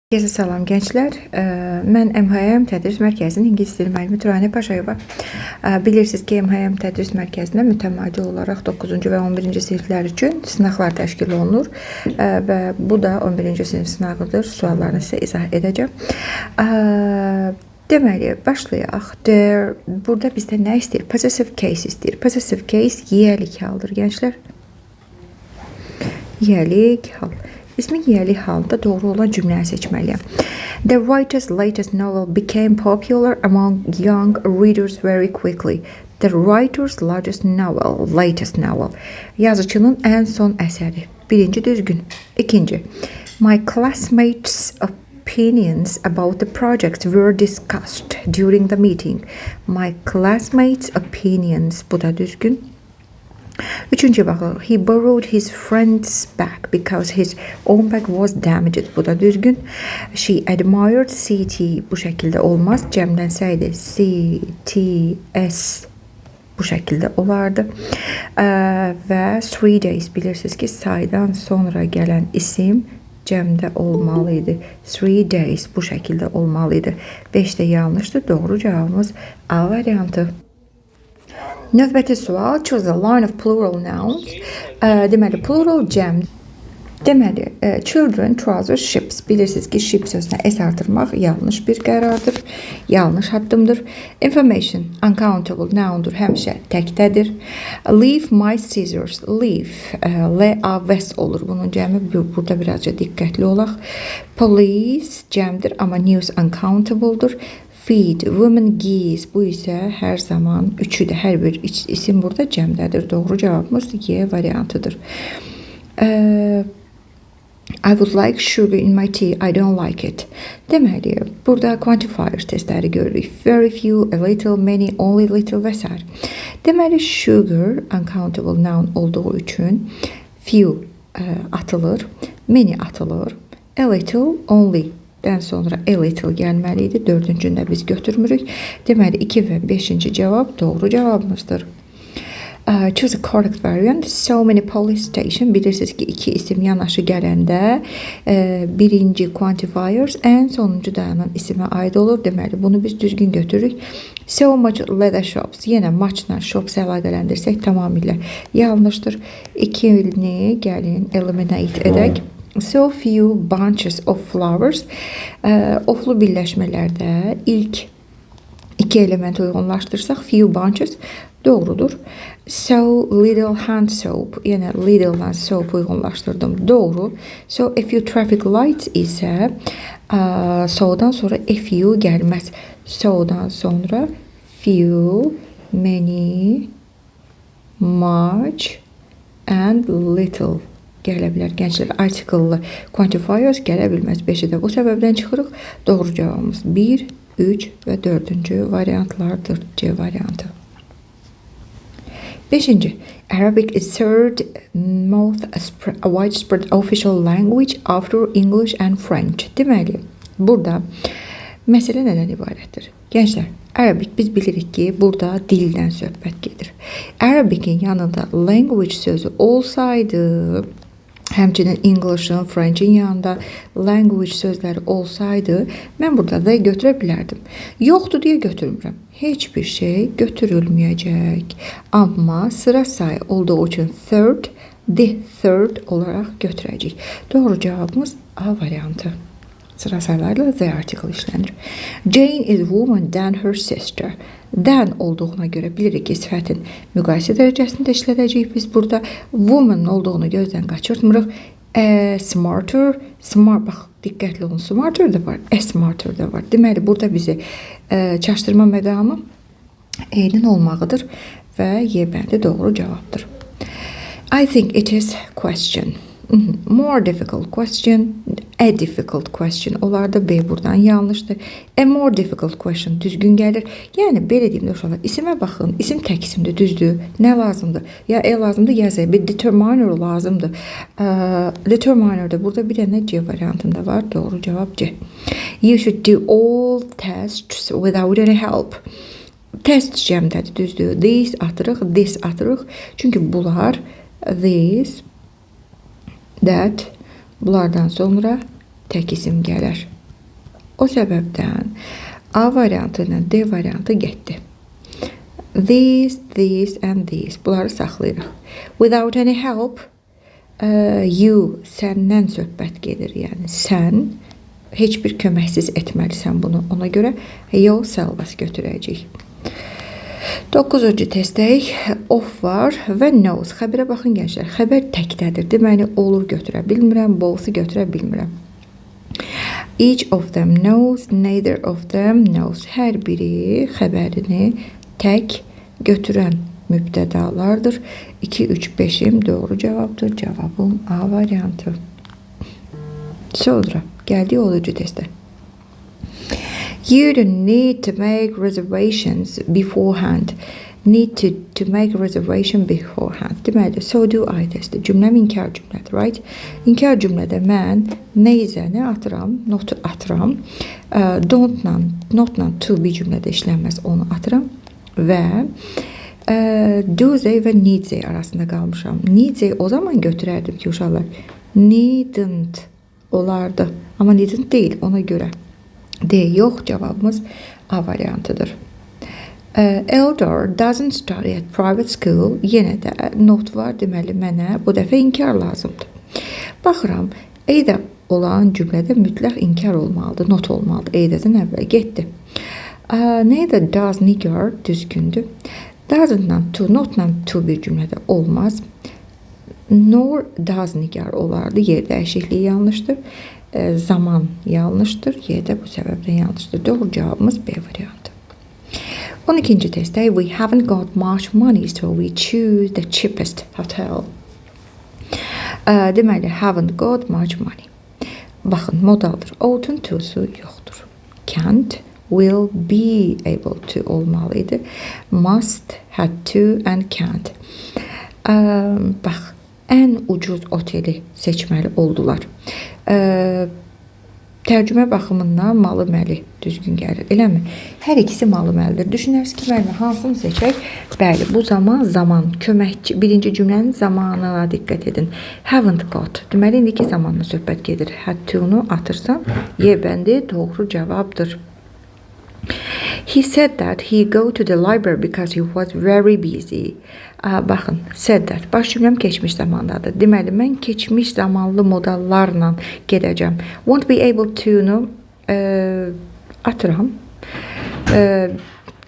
Herkese salam gençler. Mən MHM Tədris Mərkəzinin İngilis dili müəllimi Turanə Paşayeva. Bilirsiniz ki, MHM Tədris Mərkəzində mütəmadi olaraq 9-cu və 11-ci siniflər üçün sınaqlar təşkil olunur. Və bu da 11-ci sinif sınağıdır. Suallarını sizə izah edəcəm. Deməli, başlayaq. There, burada bizdən nə istəyir? Possessive case istəyir. Possessive case yiyəlik haldır, gençler. Yiyəlik hal. İsmin yiyəlik halında doğru olan cümləni seçməliyəm. The writer's latest novel became popular among young readers very quickly. The writer's largest novel, latest novel. Yazıçının ən son əsəri. Birinci düzgün. İkinci. My classmates' opinions about the project were discussed during the meeting. My classmates' opinions. Bu da düzgün. Üçüncü baxırıq. He borrowed his friend's bag because his own bag was damaged. Bu da düzgün. She admired CT. Bu şəkildə olmaz. Cəmlənsəydi CTS bu şəkildə olardı. Və 3 days, bilirsiniz ki, saydan sonra gələn isim cəmdə olmalı idi. 3 days bu şəkildə olmalı idi. 5 də yanlışdır. Doğru cavabımız A variantı. Növbəti sual: choose the line of plural nouns. Deməli, plural cəm. Deməli, children, trousers, ships. Bilirsiniz ki, ship sözünə s artırmaq yanlış bir qərardır. Yanlış addımdır. Information, uncountable noundur, həmişə təkdədir. Leave my scissors. Leave, L A V S olur. Bunun cəmi, burada birazca diqqətli olaq. Police cəmdir, amma news uncountable'dır. Feed, women, geese. Bu isə hər zaman üçü də, hər bir isim burada cəmdədir. Doğru cavabımız Y variantıdır. I would like sugar in my tea. I don't like it. Deməli, burada quantifier testləri görürük. Very few, a little, many, only little və s. Deməli, sugar uncountable noun olduğu üçün few atılır, many atılır, a little, only dən sonra a little gəlməli idi. Dördüncünü də biz götürmürük. Deməli, 2 və 5-ci cavab doğru cavabımızdır. Choose a correct variant. So many police station. Bilirsiniz ki, iki isim yanaşı gələndə birinci quantifiers ən sonuncu dayanan isimə aid olur. Deməli, bunu biz düzgün götürürük. So much leather shops. Yenə muchla shops əlaqələndirsək, tamamilə yanlışdır. İkini gəlin eliminate edək. So few bunches of flowers. Oflu birləşmələrdə ilk iki element uyğunlaşdırsaq, few bunches doğrudur. So little hand soap. Yəni little soap uyğunlaşdırdım. Doğru. So a few traffic lights isə so'dan sonra a few gəlməz. So'dan sonra few, many, much and little gələ bilər. Gənclər, article quantifiers gələ bilməz. 5-i də bu səbəbdən çıxırıq. Doğru cavabımız 1, 3 və 4-cü variantlardır. C variantı. Beşinci, Arabic is third most widespread official language after English and French. Deməli, burada məsələ nədən ibarətdir? Gənclər, Arabic, biz bilirik ki, burada dildən söhbət gedir. Arabicin yanında language sözü olsaydı, həmçinin English'ın, French'in yanında language sözləri olsaydı, mən burada the götürə bilərdim. Yoxdur deyə götürmürəm. Heç bir şey götürülməyəcək. Amma sıra sayı olduğu üçün third, the third olaraq götürəcəyik. Doğru cavabımız A variantı. Sıra sayılarla the article işlənir. Jane is woman than her sister. Than olduğuna görə bilirik ki, sifətin müqayisə dərəcəsində işlədəcəyik biz burada. Woman olduğunu gözdən qaçırtmırıq. A smarter, smart, bax, diqqətli olun. Smarter da var, a smarter da var. Deməli, burada bizi çaşdırma məqamı A-nin olmağıdır və Y bəndi doğru cavabdır. I think it is question. More difficult question, a difficult question olardı. B buradan yanlışdır. A more difficult question düzgün gəlir. Yəni belə deyim də uşaqlar, isimə baxın. İsim tək isimdir, düzdür. Nə lazımdır? Ya a lazımdır, ya the. Bir determiner lazımdır. Determiner də burada bir dənə C variantında var. Doğru cavab C. You should do all tests without any help. Test cəmdədir, düzdür. These atırıq, this atırıq. Çünki bunlar this, that, bunlardan sonra tək isim gələr. O səbəbdən A variantı ilə D variantı getdi. These, these and these. Bunları saxlayırıq. Without any help, you, səndən söhbət gedir. Yəni sən heç bir köməksiz etməlisən bunu. Ona görə yourself götürəcəyik. 9-cu testdəyik. Of var və knows. Xəbərə baxın gənclər. Xəbər təkdədir. Deməli, all-u götürə bilmirəm, both-u götürə bilmirəm. Each of them knows, neither of them knows. Hər biri xəbərini tək götürən mübtədalardır. 2, 3, 5-im doğru cavabdır. Cavabım A variantı. Sonra gəldik 10-cu testə. You don't need to make reservations beforehand. Need to make a reservation beforehand. Deməli, so do I testi. Cümləm inkar cümlədir, right? İnkar cümlədə mən neither-ni atıram, not atıram. Don't-la, not-la to bir cümlədə işlənməz, onu atıram. Və do they və need they arasında qalmışam. Need they o zaman götürərdim ki, uşaqlar, needn't olardı. Amma needn't deyil, ona görə. D yox, cavabımız A variantıdır. Eldar doesn't study at private school. Yenə də not var, deməli mənə bu dəfə inkar lazımdır. Baxıram, either olan cümlədə mütləq inkar olmalıdır, not olmalıdır. Either'dən əvvəl getdi. Neither does Nigar düzgündür. Doesn't-la to, not-la to bir cümlədə olmaz. Nor does Nigar olardı. Yer dəyişikliyi yanlışdır. Zaman yanlışdır. Y də bu səbəbdən yanlışdır. Doğru cavabımız B variantı. 12-ci testdə we haven't got much money, so we choose the cheapest hotel. Deməli, haven't got much money. Baxın, modaldır. Ought'un to'su yoxdur. Can't, will be able to olmalı idi. Must, had to and can't. Bax, ən ucuz oteli seçməli oldular. Tərcümə baxımından malı məli düzgün gəlir. Eləmi? Hər ikisi malı məlidir. Düşünərsiniz ki, müəllimə hansını seçək? Bəli, bu zaman zaman köməkçi birinci cümlənin zamanına diqqət edin. Haven't got. Deməli indiki zamanla söhbət gedir. Had to-nu atırsan, Y bəndi doğru cavabdır. He said that he go to the library because he was very busy. Baxın, said that. Baş cümləm keçmiş zamandadır. Deməli, mən keçmiş zamanlı modallarla gedəcəm. Won't be able to-nu atıram.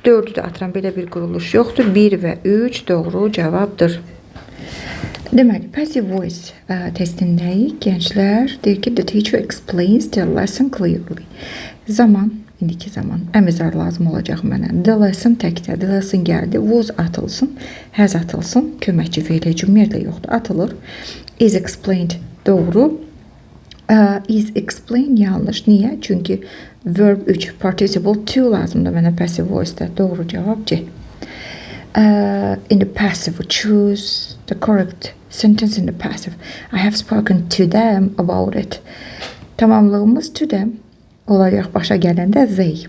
4-ü də atıram. Belə bir quruluş yoxdur. 1 və 3 doğru cavabdır. Deməli, passive voice testindəyik. Gənclər, deyir ki, the teacher explains the lesson clearly. Zaman, indiki zaman. Am, is, are lazım olacaq mənə. The lesson təkdə. The lesson gəldi. Was atılsın. Has atılsın. Köməkçi fe'l ümumiyyətlə yoxdur. Atılır. Is explained doğru. Is explained yanlış. Niyə? Çünki verb 3 participle to lazımdır mənə passive voice-da. Doğru cavab C. In the passive, choose the correct sentence in the passive. I have spoken to them about it. Tamamlığımız to them olacaq başa gələndə they.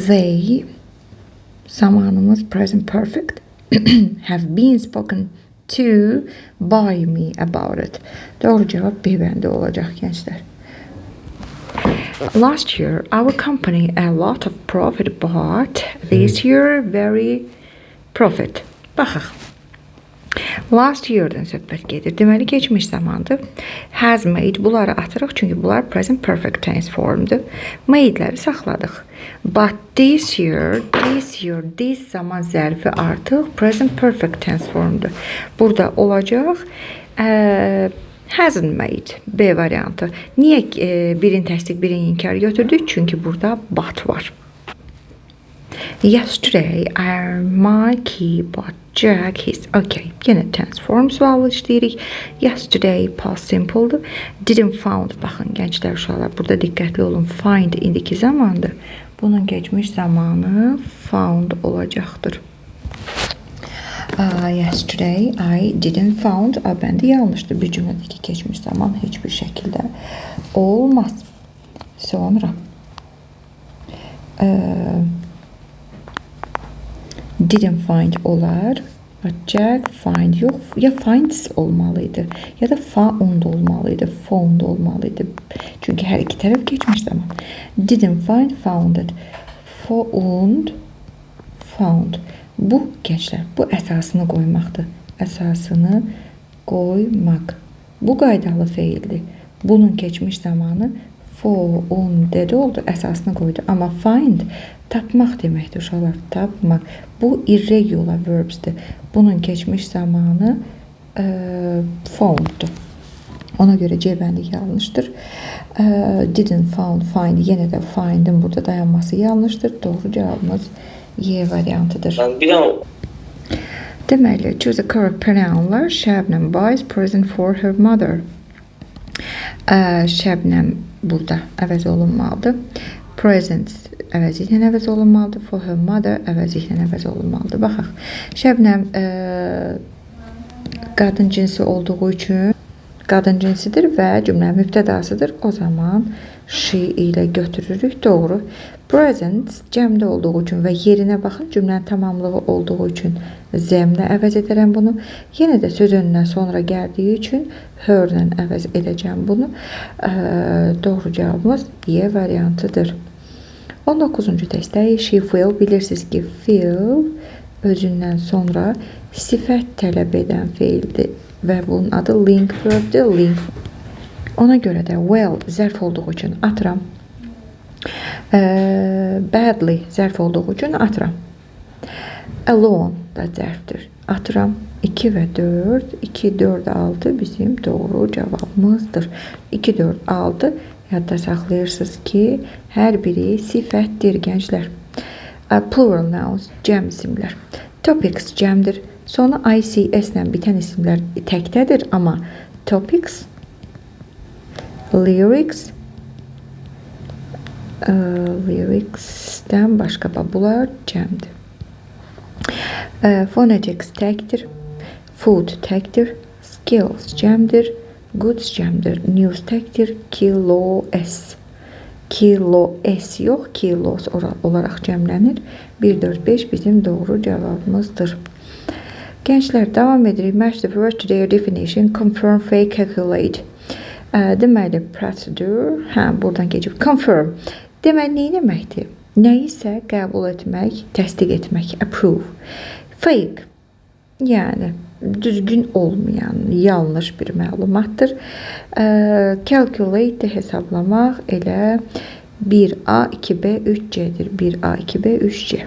They zamanımız present perfect have been spoken to by me about it. Doğru cavab B bəndi olacaq gənclər. Last year, our company a lot of profit, but this year very profit. Baxaq. Last year-dən söhbət gedir. Deməli, keçmiş zamandır. Has made bunları atırıq, çünki bunlar present perfect tense formdur. Made-ləri saxladıq. But this year, this year, this zaman zərfi artıq present perfect tense formdur. Burada olacaq hasn't made B variantı. Niyə birin təsdiq, birin inkar götürdük? Çünki burada but var. Yesterday, my key but Jack his. Okay, yenə tense form sualı işləyirik. Yesterday past simple'dır. Didn't found. Baxın gənclər, uşaqlar, burada diqqətli olun. Find indiki zamandır. Bunun keçmiş zamanı found olacaqdır. Yesterday I didn't found. A bəndi yanlışdır. Bir cümlədəki keçmiş zaman heç bir şəkildə olmaz. Sonra didn't find olar. Jack find yox, ya finds olmalıydı ya da found olmalıydı. Found olmalıydı. Çünkü her iki taraf geçmiş zaman. Didn't find, founded. Found, found. Bu gençler, bu əsasını qoymaqdır. Əsasını qoymaq. Bu qaydalı feildir. Bunun keçmiş zamanı founded oldu. Əsasını qoydu. Amma find tapmaq deməkdir uşaqlar. Tapmaq. Bu irregular verbsdir. Bunun keçmiş zamanı founddur. Ona görə C bəndi yanlışdır. Didn't found, find yenə də find'in burada dayanması yanlışdır. Doğru cavabımız Y variantıdır. Ben bir daha Deməli, choose a correct pronounlar. Şəbnəm buys present for her mother. Şəbnəm burada əvəz olunmalıdır. Present əvəzi ilə əvəz olunmalıdır. For her mother əvəzi ilə əvəz olunmalıdır. Baxaq. Şəbnəm qadın cinsi olduğu üçün qadın cinsidir və cümlənin mübtədasıdır. O zaman she ilə götürürük. Doğru. Present cəmdə olduğu üçün və yerinə baxın, cümlənin tamamlığı olduğu üçün them-lə əvəz edərəm bunu. Yenə də söz önündən sonra gəldiyi üçün her-lə əvəz edəcəm bunu. Doğru cavabımız Y variantıdır. 19-cu testdə she feel, bilirsiniz ki, feel özündən sonra sifət tələb edən feildir və bunun adı link verb'dir. Link. Ona görə də well zərf olduğu üçün atıram. Badly zərf olduğu üçün atıram. Alone da zərfdir. Atıram. 2 və 4, 2, 4, 6 bizim doğru cavabımızdır. 2, 4, 6 yadda saxlayırsınız ki, hər biri sifətdir gənclər. Plural nouns, cəm isimlər. Topics cəmdir. Sonu ICS ilə bitən isimlər təkdədir, amma topics, lyrics, lyrics'dən başqa bunlar cəmdir. Phonetics təkdir. Food təkdir. Skills cəmdir. Goods cəmdir. News təkdir. Kilo S. Kilo S yox, kilos olaraq cəmlənir. 1, 4, 5 bizim doğru cavabımızdır. Gençlər, davam edirik. Match the word to their definition. Confirm, fake, calculate. Deməli, procedure. Hə, buradan keçib. Confirm. Deməli, nə deməkdir? Nəyisə qəbul etmək, təsdiq etmək, approve. Fake, yəni düzgün olmayan, yanlış bir məlumatdır. Calculate də hesablamaq, elə 1A, 2B, 3C-dir. 1A, 2B, 3C.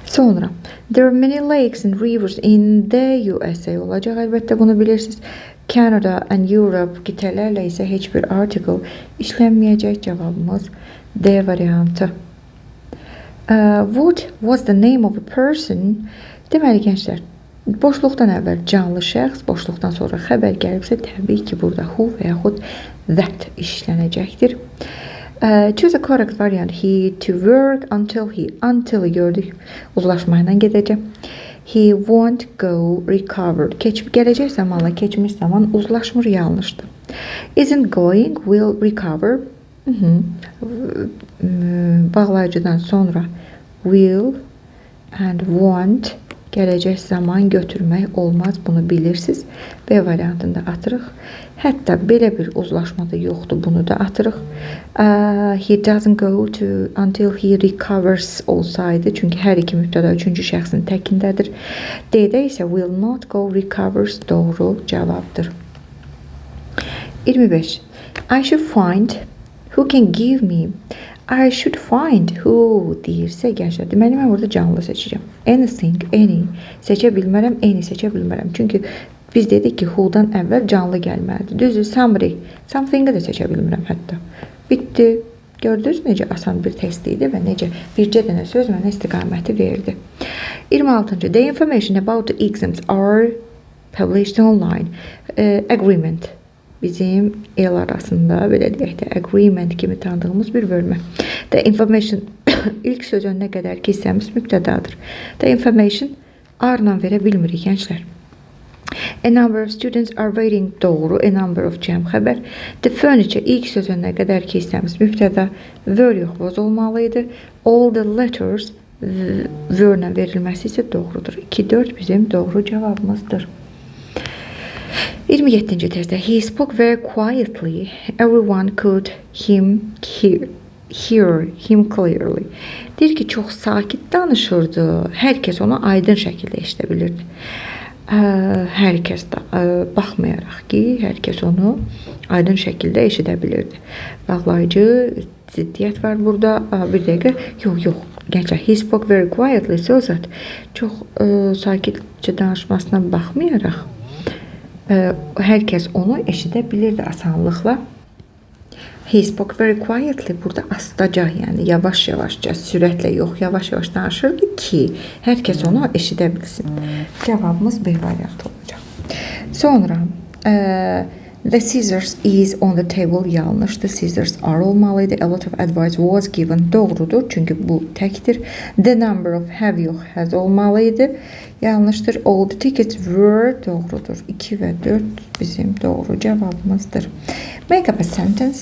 Sonra, there are many lakes and rivers in the USA olacaq. Əlbəttə bunu bilirsiniz. Canada and Europe qitələrlə isə heç bir article işlənməyəcək. Cavabımız D variantı. What was the name of a person? Deməli gənclər, boşluqdan əvvəl canlı şəxs, boşluqdan sonra xəbər gəlibsə, təbii ki, burada who və yaxud that işlənəcəkdir. Choose a correct variant. He to work until he. Until gördük. Uzlaşma ilə gedəcək. He won't go recovered. Gələcək zamanla keçmiş zaman uzlaşmır, yanlışdır. Isn't going, will recover. Bağlayıcıdan sonra will and won't gələcək zaman götürmək olmaz. Bunu bilirsiniz. B variantında atırıq. Hətta belə bir uzlaşma da yoxdur. Bunu da atırıq. He doesn't go to until he recovers olsaydı. Çünki hər iki mübtəda üçüncü şəxsin təkindədir. D-də isə will not go recovers doğru cavabdır. 25. I should find who can give me. I should find who deyirsə gənclər, deməli mən burada canlı seçəcəm. Anything, any seçə bilmərəm, any seçə bilmərəm. Çünki biz dedik ki, who-dan əvvəl canlı gəlməlidir. Düzdür, somebody, something-i də seçə bilmirəm hətta. Bitdi. Gördünüz necə asan bir test idi və necə bircə dənə söz mənə istiqaməti verdi. 26-cı. The information about the exams are published online. Agreement. Bizim el arasında belə deyək də agreement kimi tanıdığımız bir bölmə. The information ilk söz önünə qədər ki hissəmiz mübtədadır. The information are-la verə bilmirik gənclər. A number of students are waiting. Doğru. A number of cəm xəbər. The furniture ilk söz önünə qədər ki hissəmiz mübtəda. Were yox, was olmalı idi. All the letters Were-lə verilməsi isə doğrudur. 2, 4 bizim doğru cavabımızdır. 27-ci testdə he spoke very quietly. Everyone could him hear him clearly. Deyir ki, çox sakit danışırdı. Hər kəs onu aydın şəkildə eşidə bilirdi. Hər kəs də baxmayaraq ki, hər kəs onu aydın şəkildə eşidə bilirdi. Bağlayıcı ziddiyyət var burada. Bir dəqiqə. Yox, yox. Gənclər, he spoke very quietly. Söz at. Çox sakitcə danışmasına baxmayaraq hər kəs onu eşidə bilirdi asanlıqla. He spoke very quietly. Burada astaca, yəni yavaş-yavaşca, sürətlə yox, yavaş-yavaş danışırdı ki, hər kəs onu eşidə bilsin. Cavabımız B variantı olacaq. Sonra the scissors is on the table yanlış. The scissors are olmalıydı. A lot of advice was given doğrudur. Çünki bu təkdir. The number of have yox has olmalıydı. Yanlışdır. All the tickets were doğrudur. 2 və 4 bizim doğru cavabımızdır. Make up a sentence.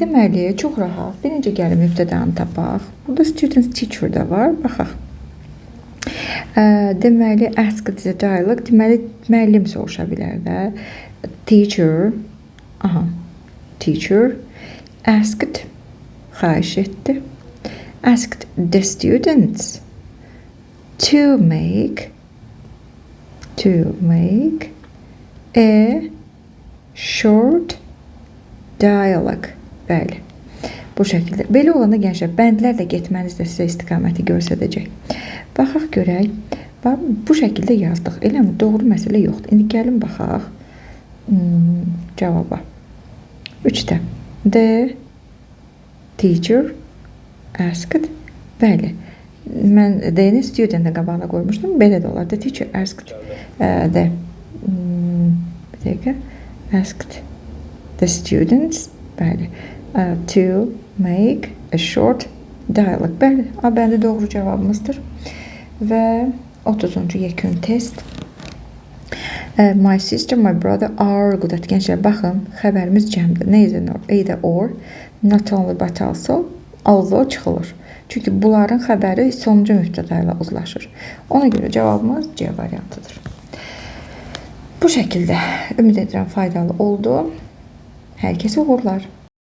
Deməli, çox rahat. Birinci gəlin mübtədanı tapaq. Burada students teacher də var. Baxaq. Deməli, ask the dialogue. Deməli, müəllim soruşa bilər də. Teacher, aha, teacher asked, xahiş etdi. Asked the students to make a short dialogue. Bəli. Bu şəkildə. Belə olanda gənclər, bəndlərlə getməniz də sizə istiqaməti göstərəcək. Baxaq görək. Bax, bu şəkildə yazdıq. Eləmi? Doğru məsələ yoxdur. İndi gəlin baxaq cavaba. 3-də. The teacher asked. Bəli. Mən the-ni student-in qabağına qoymuşdum. Belə də olar. The teacher asked the bir dəqiqə. Asked the students, bəli, to make a short dialogue. Bəli, A bəndi doğru cavabımızdır. Və 30-cu yekun test. My sister, my brother are good at. Gənclər, baxın, xəbərimiz cəmdir. Neither nor, either or, not only but also, although çıxılır. Çünki bunların xəbəri sonuncu mübtəda ilə uzlaşır. Ona görə cavabımız C variantıdır. Bu şəkildə ümid edirəm faydalı oldu. Hər kəsə uğurlar.